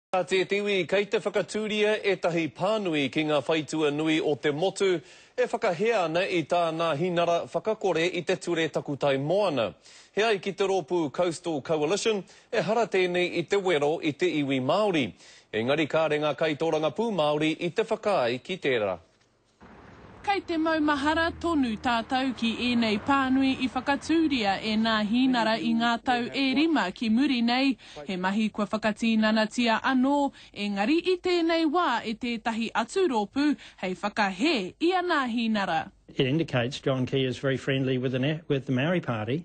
Kāti e te iwi, kei te whakatūria ētahi pānui ki ngā whaitua nui o te motu e whakahē ana i tā Nāhinara whakakore i te ture takutai moana. He ai ki te rōpū Coastal Coalition, ehara tēnei i te wero i te iwi Māori. Engari kāre ngā kaitōrangapū Māori i te whakaae ki tērā. Kei te maumahara tonu tātou ki ēnei pānui i whakatūria e Nāhinara i ngā tau e rima ki muri nei, he mahi kua whakatīnanatia anō, engari i tēnei wā e tētahi atu rōpū hei whakahē i a Nāhinara. It indicates John Key is very friendly with the with the Maori Party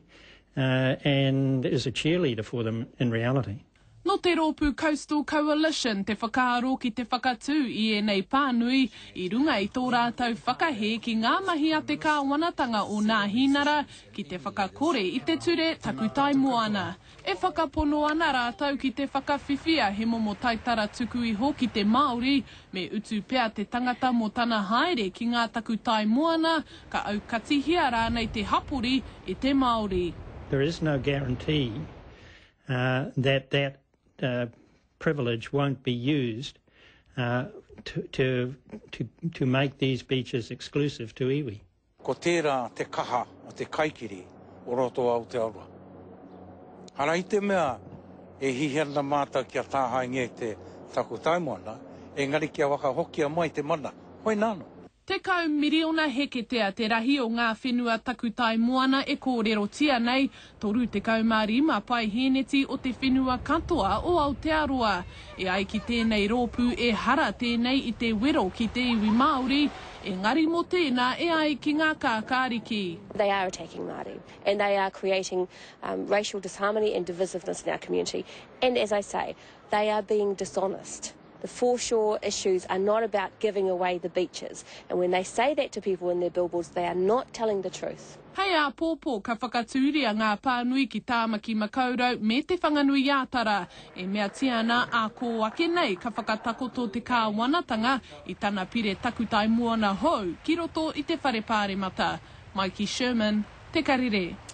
and is a cheerleader for them in reality. Nō te rōpū Coastal Coalition te whakaaro ki te whakatū i ēnei pānui i runga i tō rātou whakahē ki ngā mahi a te kāwanatanga o Nāhinara ki te whakakore i te ture takutai moana. E whakapono ana rātou ki te whakawhiwhia he momo taitara tuku iho ki te Māori, me utu pea te tangata mō tana haere ki ngā takutai moana, ka aukatihia rānei te hapori e te Māori. There is no guarantee that that privilege won't be used to, to, to, to make these beaches exclusive to iwi. Ko tērā te kaha o te kaikiri o roto o Aotearoa. Ara i te mea e hihi ana mātou kia tāhaengia te takutai moana, engari kia whakahokia mai te mana, hoināno. 10 miriona heketea te rahi o ngā whenua takutai moana e kōrerotia nei, 35 paihēneti o te whenua katoa o Aotearoa. E ai ki tēnei rōpū ehara tēnei i te wero ki te iwi Māori, engari mō tēnā e ai ki ngā kākāriki. They are attacking Māori and they are creating racial disharmony and divisiveness in our community and as I say, they are being dishonest. The foreshore issues are not about giving away the beaches and when they say that to people in their billboards they are not telling the truth. Hei āpōpō ka whakatūria ngā pānui ki Tāmaki Makaurau me Te Whanganui-ā-Tara. E meatia ana ā kō ake nei ka whakatakoto te kāwanatanga i tana pire takutai moana hou ki roto i te Whare Pāremata. Maiki Sherman, Te Karere.